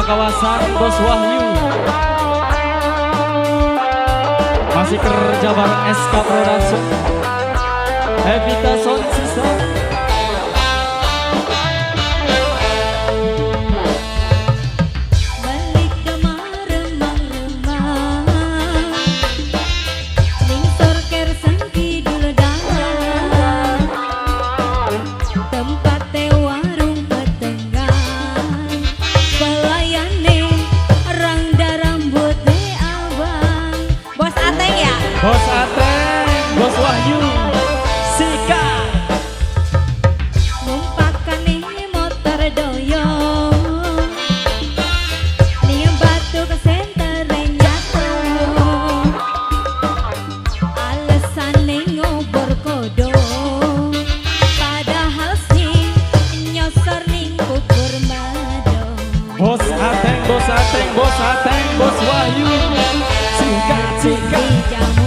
kawasan Bos Wahyu. Masih kerja bareng SK Production, Evita Sound System. Balik kemar remang-remang ningsor kersen kidul dalan tempate warung petenggan pelayane rangda rambute abang. Bos Ateng ya? Bos Ateng, Bos Wahyu, Sika. Numpakane motor doyong ning batu kesentere nyatu alesane ngobor kodo padahal sih nyosor ning kubur mado. Bos Ateng, Bos Ateng, Bos Ateng, Bos Wahyu, Sika, Sika. Jamu.